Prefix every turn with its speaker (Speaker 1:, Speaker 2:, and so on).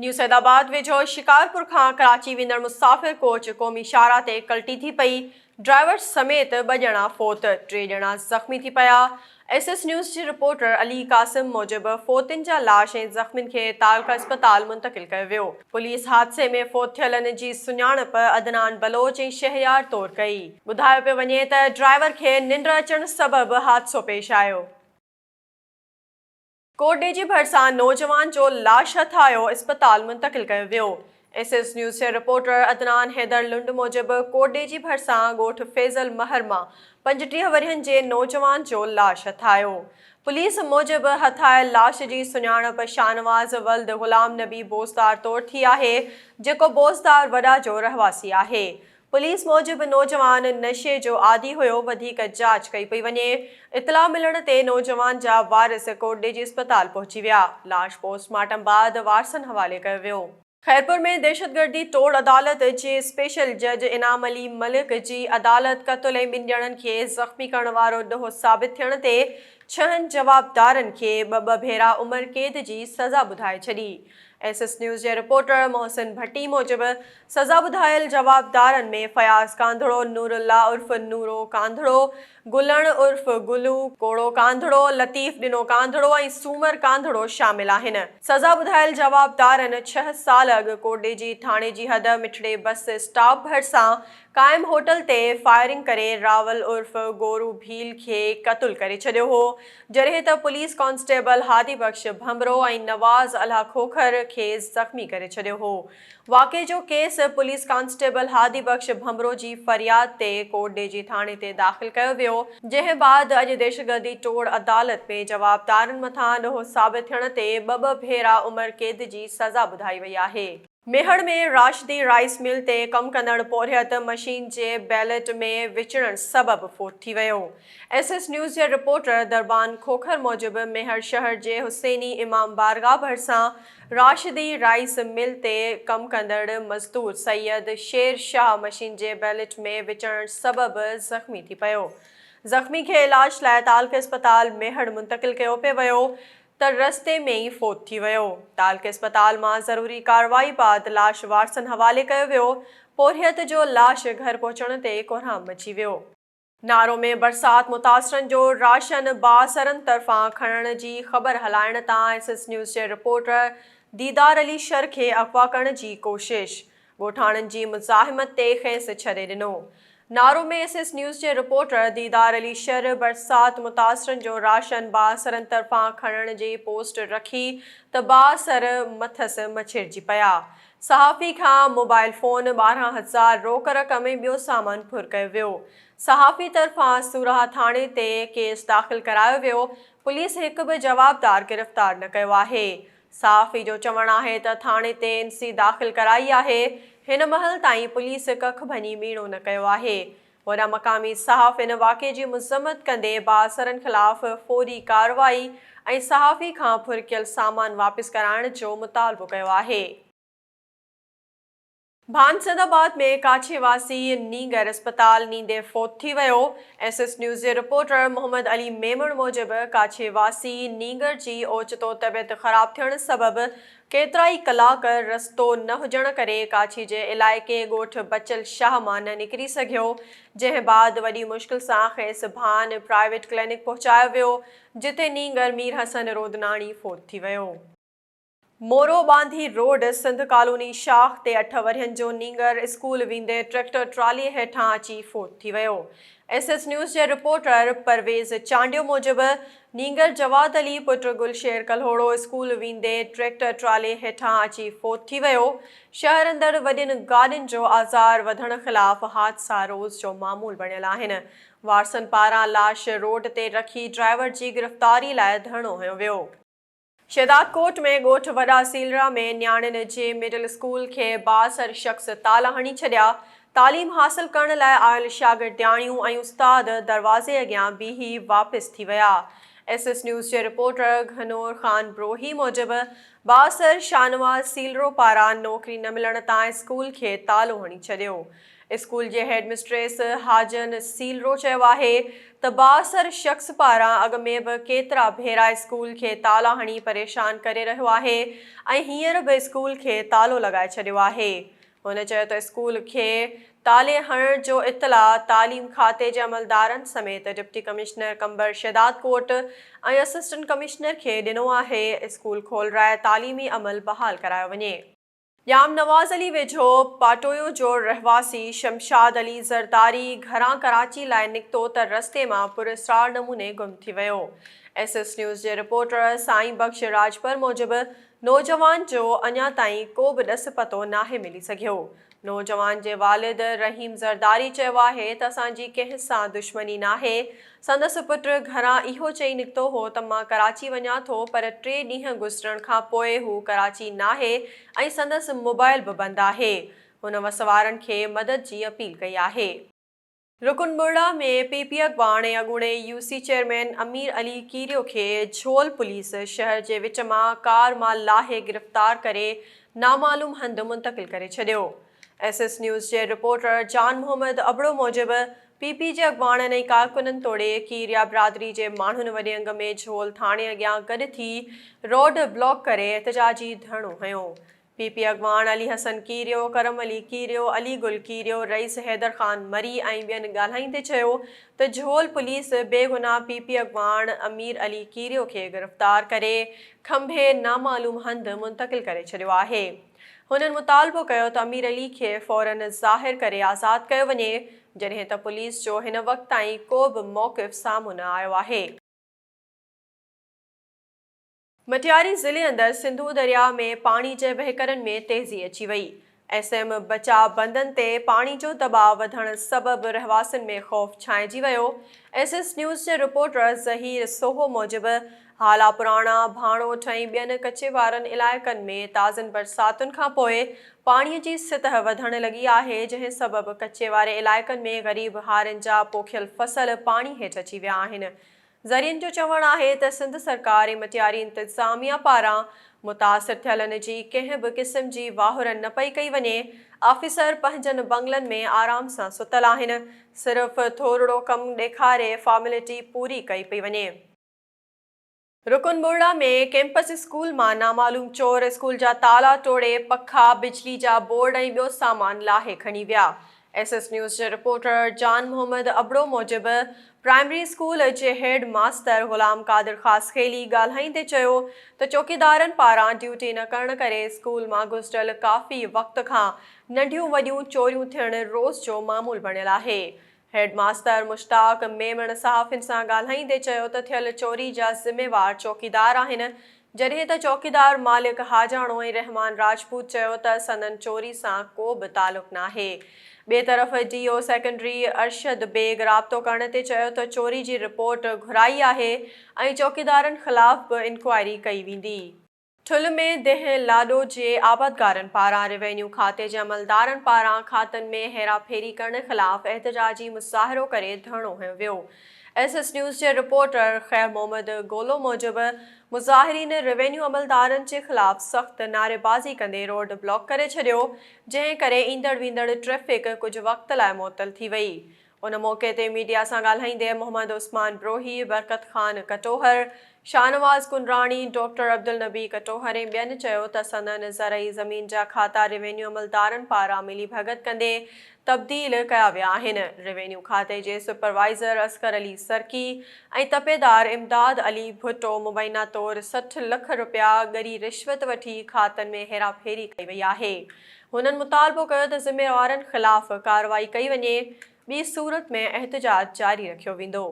Speaker 1: نيو سيدآباد ويجهو شڪارپور کان ڪراچي ويندڙ مسافر ڪوچ قومي شاهراهه تي ڪلٽي ٿي پئي، ڊرائيور سميت ٻه ڄڻا فوت، ٽي ڄڻا زخمي ٿي پيا. ايس ايس نيوز جي رپورٽر علي قاسم موجب فوتين جا لاش ۽ زخمين کي تعلقه اسپتال منتقل ڪيو ويو. پوليس حادثي ۾ فوت ٿيلن جي سڃاڻپ عدنان بلوچ ۽ شهريار طور ڪئي. ٻڌايو پيو وڃي ته ڊرائيور کي ننڊ اچڻ سبب حادثو پيش آيو. ڪوٽڏيجي ڀرسان نوجوان جو لاش هٿ آيو، اسپتال منتقل ڪيو ويو. ايس ايس نيوز جي رپورٽر عدنان حيدر لنڊ موجب ڪوٽڏيجي ڀرسان ڳوٺ فيضل مهر مان 35 ورهين جي نوجوان جو لاش هٿ آيو. پوليس موجب هٿ آيل لاش جي سڃاڻپ شاهنواز ولد غلام نبي بوزدار طور ٿي آهي، جيڪو بوزدار وڏا جو رهواسي آهي. پوليس موجب نوجوان نشي جو عادي هيو، وڌيڪ جاچ ڪئي پئي وڃي. اطلاع ملڻ تي نوجوان جا وارث ڪوٽڏيجي اسپتال پهچي ويا، لاش پوسٽ مارٽم بعد وارثن حوالي ڪيو ويو. خيرپور ۾ دهشتگردي ٽوڙ عدالت جي اسپيشل جج انعام علي ملڪ جي عدالت قتل ۽ ٻن ڄڻن کي زخمي ڪرڻ وارو ڏوهه ثابت ٿيڻ تي ڇهن جوابدارن کي ٻه ٻه ڀيرا عمر قيد جي سزا ٻڌائي ڇڏي. ايس ايس نيوز جي رپورٽر محسن ڀٽي موجب سزا ٻڌايل جوابدارن ۾ فياض ڪانڌڙو، نور الله عرف نورو ڪانڌڙو، گلڻ عرف گلو، ڪوڙو ڪانڌڙو، لطيف ڏنو ڪانڌڙو ۽ سومر ڪانڌڙو شامل آهن. سزا ٻڌايل جوابدارن ڇهه سال اڳ ڪوٽڏيجي ٿاڻي جي حد مٺڙي بس اسٽاپ ڀرسان قائم هوٽل تي فائرنگ ڪري راول عرف گورو ڀيل کي قتل ڪري ڇڏيو هو، جڏهن ته پوليس ڪانسٽيبل هادي بخش ڀنڀرو ۽ نواز الله کوکر کي زخمي ڪري ڇڏيو هو. واقعي جو case police constable Hadi Bakhsh Bhanbhro جي فرياد تي ڪوٽڏيجي ٿاڻي تي داخل ڪيو ويو، جنهن بعد اڄ دهشتگردي ٽوڙ عدالت ۾ جوابدارن مٿان ڏوهه ثابت ٿيڻ تي ٻه ٻه ڀيرا عمر قيد جي سزا ٻڌائي وئي آهي. ميهڙ ۾ راشدي رائيس مل تي ڪم ڪندڙ پورهيت مشين جي بيلٽ ۾ وچڙڻ سبب فوت ٿي ويو. ايس ايس نيوز جي رپورٽر دربان کوکر موجب ميهڙ شهر جي حسيني امام بارگاهه ڀرسان راشدي رائيس مل تي ڪم ڪندڙ مزدور سيد شير شاهه مشين جي بيلٽ ۾ وچڙڻ سبب زخمي ٿي پيو. زخمي کي علاج لاء تعلقي اسپتال ميهڙ منتقل ڪيو پئي ويو. ته رستي ۾ ئي فوت ٿي ويو. تعلقي اسپتال مان ضروري ڪارروائي بعد لاش وارثن حوالي ڪيو ويو، پورهيت جو لاش گهر پهچڻ تي ڪهرام مچي ويو. نارو ۾ برسات متاثرن جو راشن بااثرن طرفان کڻڻ جي خبر هلائڻ تان ايس ايس نيوز جي رپورٽر ديدار علي شر کي اغوا ڪرڻ جي ڪوشش، ڳوٺاڻن جي مزاحمت تي کيس ڇڏي ڏنو. نارو ۾ ايس ايس نيوز جي رپورٽر ديدار علي شر برسات متاثرن جو راشن بااثرن طرفان کڻڻ جي پوسٽ رکي ته بااثر مٿس مڇرجي پيا. صحافي کان موبائل فون، 12 هزار روڪ رقم ۽ ٻيو سامان ڦر ڪيو ويو. صحافي طرفان سوراهه ٿاڻي تي ڪيس داخل ڪرايو ويو، پوليس هڪ به جوابدار گرفتار نه ڪيو آهي. صحافي جو چوڻ آهي ته ٿاڻي تي اين سي داخل ڪرائي آهي، هن مهل تائين پوليس ڪک ڀڃي ٻيڻو نه ڪيو آهي. هوڏانهن مقامي صحافين واقعي جي مذمت ڪندي بااثرن خلاف فوري ڪارروائي ۽ صحافي کان ڦرڪيل سامان واپس ڪرائڻ جو مطالبو ڪيو آهي. ڀانسد آباد ۾ ڪاڇي واسي نينگر اسپتال نيندي فوت ٿي ويو. ايس ايس نيوز جي رپورٽر محمد علي ميمڻ موجب ڪاڇي واسي نينگر جي اوچتو طبيعت خراب ٿيڻ سبب ڪيترائي ڪلاڪ رستو نه هجڻ ڪري ڪاڇي جي علائقي ڳوٺ بچل شاهه مان نه نڪري سگهيو جنهن بعد وڏي مشڪل سان کيس ڀان پرائيويٽ ڪلينڪ پهچايو ويو جتي نينگر مير حسن رودناڻي فوت ٿي ويو. مورو ٻانڌي روڊ سنڌ ڪالوني شاخ تي اٺ ورهين جو نينگر اسڪول ويندي ٽريڪٽر ٽرالي هيٺان اچي فوت ٿي ويو. ايس ايس نيوز جي رپورٽر پرويز چانڊيو موجب نينگر جواد علي پٽ گل شير ڪلهوڙو اسڪول ويندي ٽريڪٽر ٽرالي هيٺان اچي فوت ٿي ويو. شهر اندر وڏين گاڏين جو آزار وڌڻ خلاف حادثا روز جو معمول بڻيل آهن. وارثن پاران لاش روڊ تي رکي ڊرائيور جي گرفتاري لاء ڌرڻو هنيو ويو. شهدادڪوٽ ۾ ڳوٺ وڏا سيلرا ۾ نياڻين جي مڊل اسڪول کي بااثر شخص تالا هڻي ڇڏيا، تعليم حاصل ڪرڻ لاء آيل شاگردياڻيون ۽ استاد دروازي اڳيان بيهي واپس ٿي ويا. ايس ايس نيوز جي رپورٽر گهنور خان بروهي موجب بااثر شاهنواز سيلرو پاران نوڪري نه ملڻ تان اسڪول کي تالو هڻي ڇڏيو. اسڪول جي هيڊ مسٽريس حاجن سيلرو چيو آهي ته بااثر شخص پاران اڳ ۾ به ڪيترا ڀيرا اسڪول کي تالا هڻي پريشان ڪري رهيو آهي ۽ هينئر به اسڪول کي تالو لڳائي ڇڏيو آهي. هن چيو ته اسڪول کي تالي هڻڻ جو اطلاع تعليم کاتي جي عملدارن سميت deputy commissioner Qambar Shahdadkot ۽ assistant commissioner کي ڏنو آهي، اسڪول کولرائي تعليمي عمل بحال ڪرايو وڃي. ڄام نواز علي ويجهو پاٽويو جو رهواسي شمشاد علي زرداري گهران ڪراچي لاء نڪتو ته رستي مان پراسرار نموني گم ٿي ويو. ايس ايس نيوز جي رپورٽر سائين بخش راڄپر موجب نوجوان جو اڃا تائين ڪو به ڏس پتو ناهي ملي سگهيو. نوجوان جي والد رحيم زرداري چيو آهي ته اسان جي ڪنهن سان دشمني ناهي، سندس پٽ گهران اهو چئي نڪتو هو ته مان ڪراچي وڃان ٿو پر ٽي ڏينهن گذرڻ کان پوء هو ڪراچي ناهي ۽ سندس موبائل به بند آهي. هن وس وارن کي مدد جي اپيل ڪئي آهي. رڪن ٻرڙا ۾ پي پي اڳواڻ ۽ اڳوڻي U C chairman Amir Ali Kerio کي جھول پوليس شهر جي وچ مان ڪار مان لاهي گرفتار ڪري نامعلوم هنڌ منتقل ڪري ڇڏيو. ايس ايس نيوز جي رپورٽر جان محمد ابڙو موجب پي پي جي اڳواڻن ۽ ڪارڪنن توڙي ڪيريا برادري جي ماڻهن وڏي انگ ۾ جھول ٿاڻي اڳيان گڏ ٿي روڊ بلاڪ ڪري احتجاجي ڌرڻو هنيو. پي پي اڳواڻ علي حسن ڪيريو، ڪرم علي ڪيريو، علي گل ڪيريو، رئيس حيدر خان مري ۽ ٻين ڳالهائيندي چيو ته جهول پوليس بيگناهه پي پي اڳواڻ امير علي ڪيريو کي گرفتار ڪري کنڀي نامعلوم هنڌ منتقل ڪري ڇڏيو آهي. هنن مطالبو ڪيو ته امير علي کي فورن ظاهر ڪري آزاد ڪيو وڃي، جڏهن ته پوليس جو هن وقت تائين ڪو به موقف سامهون نه آيو آهي. مٽياري ضلعي اندر سنڌو درياء ۾ پاڻي جي وهڪرن ۾ تيزي اچي وئي، ايس ايم بچاء بندن تي پاڻي جو دٻاء وڌڻ سبب رهواسين ۾ خوف ڇانئجي ويو، ايس ايس نيوز جي رپورٽر ظهير سوهو موجب هالا پراڻا، ڀاڻوٺ ۽ ٻين ڪچي وارن علائقن ۾ تازين برساتن کانپوء پاڻي جي سطح وڌڻ لڳي آهي، جنهن سبب ڪچي واري علائقن ۾ غريب هارين جا پوکيل فصل پاڻي هيٺ اچي ويا آهن، ذريعن جو چوڻ آهي ته سنڌ سرڪار ۽ مٽياري انتظاميا پاران متاثر ٿيلن جي ڪنهن به قسم جي واهر نه پئي ڪئي وڃي، آفيسر پنهنجن بنگلن ۾ آرام سان ستل آهن، صرف ٿورڙو ڪم ڏيکاري فارملٽي پوري ڪئي پئي وڃي. رڪن ٻرڙا ۾ ڪيمپس اسڪول مان نامعلوم چور اسڪول جا تالا ٽوڙي پکا، بجلي جا بورڊ ۽ ٻيو سامان لاهي کڻي ويا. ايس ايس نيوز جي رپورٽر جان محمد ابڙو موجب پرائمري اسڪول جي هيڊ ماستر غلام قادر خاصخيلي ڳالهائيندي چيو ته چوڪيدارن پاران ڊيوٽي نه ڪرڻ ڪري اسڪول مان گذريل ڪافي وقت کان ننڍيون وڏيون چوريون ٿيڻ روز جو معمول بڻيل آهي. هيڊ ماستر مشتاق ميمڻ صحافين سان ڳالهائيندي چيو ته ٿيل چوري جا ذميوار چوڪيدار آهن جڏهن ته چوڪيدار مالڪ حاجاڻو ۽ رحمان راجپوت چيو ته سندن چوري سان ڪو به تعلق ناهي. ٻئي طرف D O secondary Arshad Baig رابطو ڪرڻ تي چيو ته چوري جي رپورٽ گهرائي آهي ۽ چوڪيدارن خلاف به انڪوائري ڪئي ويندي. ٺل ۾ ديهه لاڏو جي آبادگارن پاران روينيو کاتي جي عملدارن پاران کاتن ۾ هيراڦيري ڪرڻ خلاف احتجاجي مظاهرو ڪري ڌرڻو هنيو ويو. ايس ايس نيوز جي رپورٽر خير محمد گولو موجب مظاهرين روينيو عملدارن جي خلاف سخت نعريبازي ڪندي روڊ بلاڪ ڪري ڇڏيو جنهن ڪري ايندڙ ويندڙ ٽريفڪ ڪجهه وقت لاء معطل ٿي وئي. ان موقعي تي ميڊيا سان ڳالهائيندي محمد عثمان بروهي، برڪت خان ڪٽوهر، شاهنواز ڪنراڻي، ڊاڪٽر عبدالنبي ڪٽوهر ۽ ٻين چيو ته سندن زرعي زمين جا کاتا روينيو عملدارن پاران ملي ڀڳت ڪندي تبديل ڪيا ويا آهن. روينيو کاتي جي سپروائيزر اصغر علي سرڪي ۽ تپيدار امداد علي ڀٽو مبينا طور 60 لک رپيا ڳري رشوت وٺي کاتن ۾ هيراڦيري ڪئي وئي آهي. هنن مطالبو ڪيو ته ذميوارن خلاف ڪارروائي ڪئي وڃي، ٻي صورت ۾ احتجاج جاري رکيو ويندو.